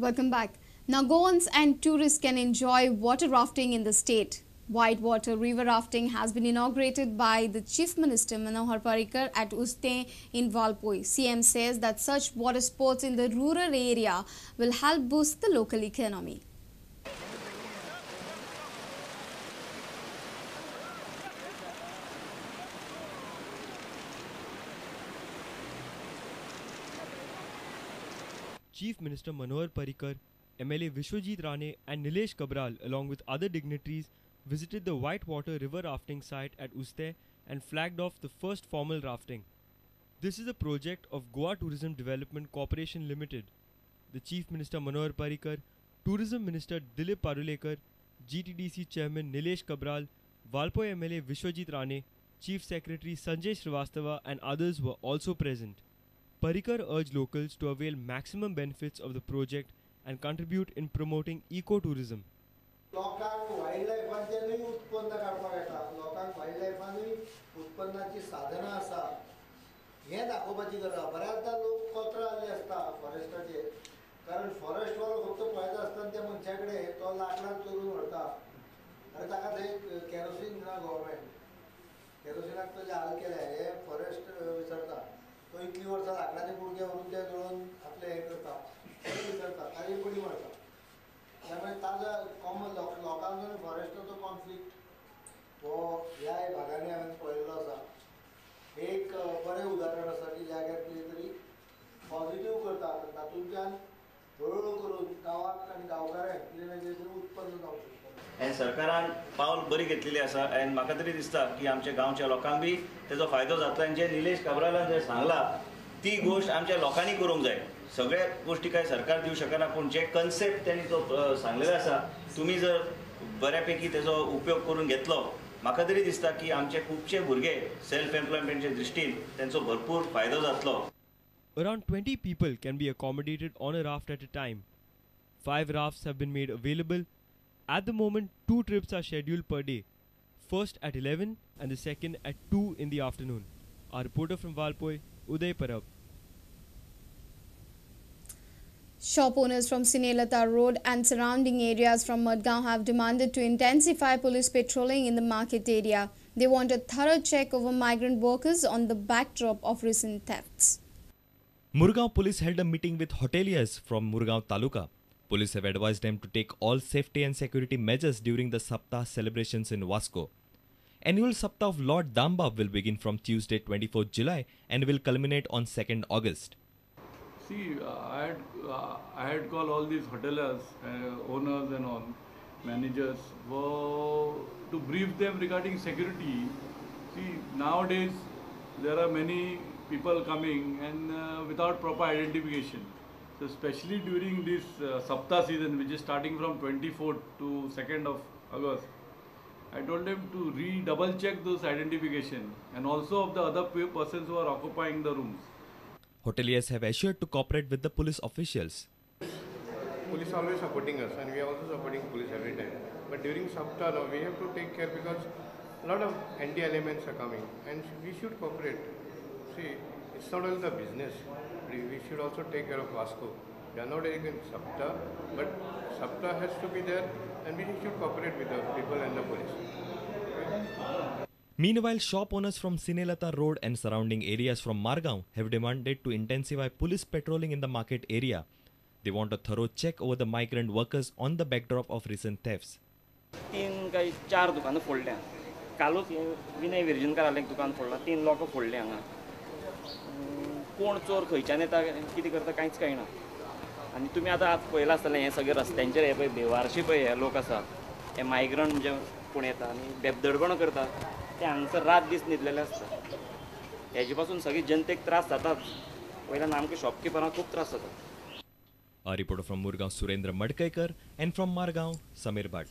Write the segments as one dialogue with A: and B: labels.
A: Welcome back. Now Goans and tourists can enjoy water rafting in the state. Whitewater river rafting has been inaugurated by the Chief Minister Manohar Parrikar at Uste in Valpoi. CM says that such water sports in the rural area will help boost the local economy.
B: Chief Minister Manohar Parrikar, MLA Vishwajit Rane and Nilesh Cabral along with other dignitaries visited the Whitewater river rafting site at Uste and flagged off the first formal rafting. This is a project of Goa Tourism Development Corporation Limited. The Chief Minister Manohar Parrikar, Tourism Minister Dilip Parulekar, GTDC Chairman Nilesh Cabral, Valpoi MLA Vishwajit Rane, Chief Secretary Sanjay Srivastava and others were also present. Parrikar urged locals to avail maximum benefits of the project and contribute in promoting ecotourism.
C: लोकांक wild लायफांच्यानूय उत्पन्न काडपाक येता, लोकांक wild लायफानूय उत्पन्नाची साधनां आसा हें दाखोवपाची गरज आसा. बऱ्याचदा लोक कोतरा जाल्ले आसता फॉरेस्टाचेर, कारण फॉरेस्ट वालो फक्त पळयता आसतना त्या मनशा कडेन तो लाकडां चोरून व्हरता आनी ताका थंय कॅरोसीन दिना गव्हर्मेंट, कॅरोसिनाक तो हाल केल्या हे फॉरेस्ट विसरता. तो इतली वर्सां लाकडाचे कुडके व्हरून ते जळोवन आपलें हें करता, विसरता, ताजेर बडी मारता. त्यामुळे ताजो कॉमन लोकांचो आनी फॉरेस्टाचो कॉन्फ्लिक्ट हो ह्या भागांनी हांवें पळयल्लो आसा. एक बरें उदाहरण आसा की जाग्यार कितें तरी पॉझिटीव करता तातूंतल्यान हळूहळू करून गांवाक आनी गांवकारांक कितें ना कितें तरी उत्पन्न जावंक शकता.
D: आनी सरकारान पावल बरी घेतलेली आसा आनी म्हाका तरी दिसता की आमच्या गांवच्या लोकांक बी तेजो फायदो जातलो. आनी जे निलेश काब्रालान जे सांगला ती गोश्ट आमच्या लोकांनी करूंक जाय. सगळ्या गोष्टी काय सरकार दिवं शकना, पूण जे कन्सेप्ट त्यांनी जो सांगलेलो आसा तुमी जर बऱ्यापैकी तेजो उपयोग करून घेतलो म्हाका तरी दिसता की आमचे खुबशे भुरगे सेल्फ एम्प्लॉयमेंटच्या दृश्टीन तेंचो भरपूर फायदो जातलो.
B: Around 20 people can be accommodated on a raft at a time. 5 rafts have been made available. At the moment, 2 trips are scheduled per day. First at 11 and the second at 2 in the afternoon. Our reporter from Valpoi, Uday Parab.
A: Shop owners from Sinelata Road and surrounding areas from Madgaon have demanded to intensify police patrolling in the market area. They want a thorough check over migrant workers on the backdrop of recent thefts.
E: Murgaon police held a meeting with hoteliers from Murgaon Taluka. Police have advised them to take all safety and security measures during the Saptah celebrations in Vasco. Annual Saptah of Lord Damba will begin from Tuesday 24th July and will culminate on 2nd August.
F: See, I had called all these hoteliers, owners and all, managers, to brief them regarding security. See, nowadays there are many people coming and without proper identification. So especially during this Saptah season, which is starting from 24th to 2nd of August, I told them to re-double check those identification and also of the other persons who are occupying the rooms.
E: Hoteliers have assured to cooperate with the police officials.
G: Police always supporting us and we are also supporting police every time. But during Saptah now we have to take care because a lot of anti elements are coming and we should cooperate. See, it's not only the business, we should also take care of Vasco. We are not against Saptah, but Saptah has to be there and we should cooperate with the people and the police. Okay?
E: Meanwhile, shop owners from Sinelata Road and surrounding areas from Margaon have demanded to intensify police patrolling in the market area. They want a thorough check over the migrant workers on the backdrop of recent thefts.
H: 3 काय 4 दुकानं फोडल्या. कालूच विनय विर्जनकारालें एक दुकान फोडलां, 3 लोक फोडले हांगा. कोण चोर खंयच्यान येता कितें करता कांयच कळना. आनी तुमी आतां आज पळयलां आसतलें हें सगळें रस्त्यांचेर हे पळय बेवारशी पळय हे लोक आसात, हे मायग्रंट जे कोण येता आनी बेबदडपणां करता ते हांगसर रात दीस न्हिदलेले आसता. हेजे पासून सगळी जनतेक त्रास जाताच, वयल्यान आमकां शॉपकिपरांक खूब त्रास जाता.
E: A reporter from Murgaon, Surendra Madkaikar, and from Margaon, Samir Bhatt.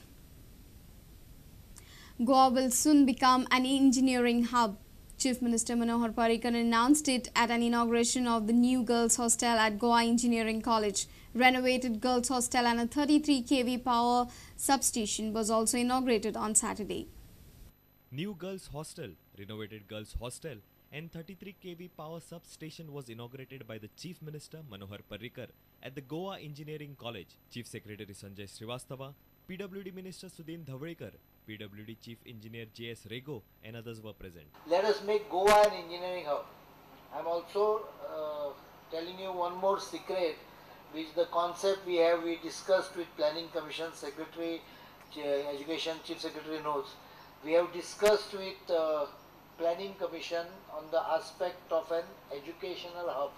A: Goa will soon become an engineering hub. Chief Minister Manohar Parrikar announced it at an inauguration of the new girls' hostel at Goa Engineering College. Renovated girls' hostel and a 33 kV power substation was also inaugurated on Saturday.
E: New girls' hostel, renovated girls' hostel and 33 kV power substation was inaugurated by the Chief Minister Manohar Parrikar at the Goa Engineering College. Chief Secretary Sanjay Srivastava, PWD Minister Sudin Dhavalikar, PWD Chief Engineer J.S. Rego and others were present.
C: Let us make Goa an engineering hub. I am also telling you one more secret, which the concept we have, we discussed with Planning Commission Secretary, Education Chief Secretary knows. We have discussed with Planning Commission on the aspect of an educational hub,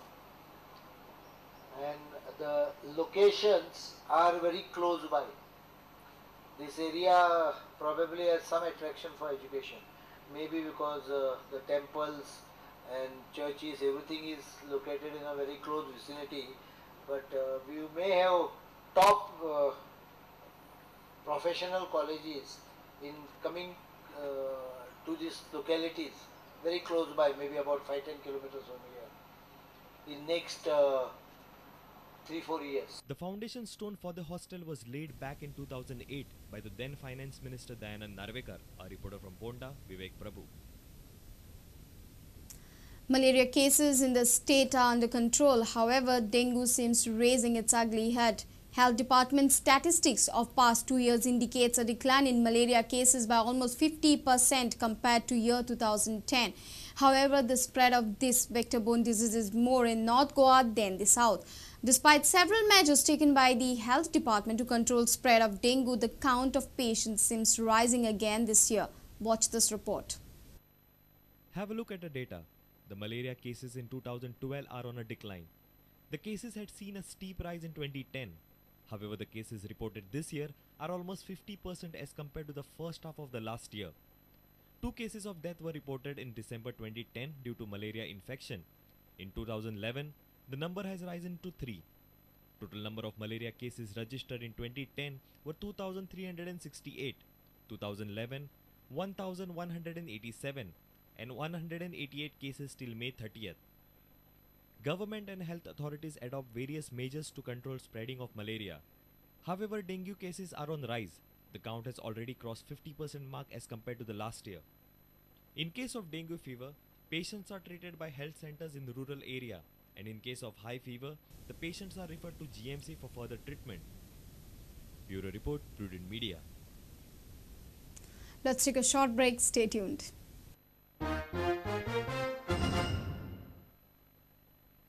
C: and the locations are very close by. This area probably has some attraction for education, maybe because the temples and churches, everything is located in a very close vicinity, but we may have top professional colleges in coming to these localities very close by, maybe about 5-10 kilometers from here, in next 3-4 years.
E: The foundation stone for the hostel was laid back in 2008 by the then Finance Minister Dayanand Narvekar. A reporter from Ponda, Vivek Prabhu.
A: Malaria cases in the state are under control. However, dengue seems raising its ugly head. Health Department statistics of past 2 years indicates a decline in malaria cases by almost 50% compared to year 2010. However, the spread of this vector-borne disease is more in North Goa than the South. Despite several measures taken by the Health Department to control spread of dengue, the count of patients seems rising again this year. Watch this report.
E: Have a look at the data. The malaria cases in 2012 are on a decline. The cases had seen a steep rise in 2010. However, the cases reported this year are almost 50% as compared to the first half of the last year. 2 cases of death were reported in December 2010 due to malaria infection. In 2011, the number has risen to 3. Total number of malaria cases registered in 2010 were 2,368, 2011, 1,187 and 188 cases till May 30th. Government and health authorities adopt various measures to control spreading of malaria. However, dengue cases are on rise. The count has already crossed 50% mark as compared to the last year. In case of dengue fever, patients are treated by health centers in the rural area, and in case of high fever, the patients are referred to GMC for further treatment. Bureau Report, Prudent Media.
A: Let's take a short break. Stay tuned.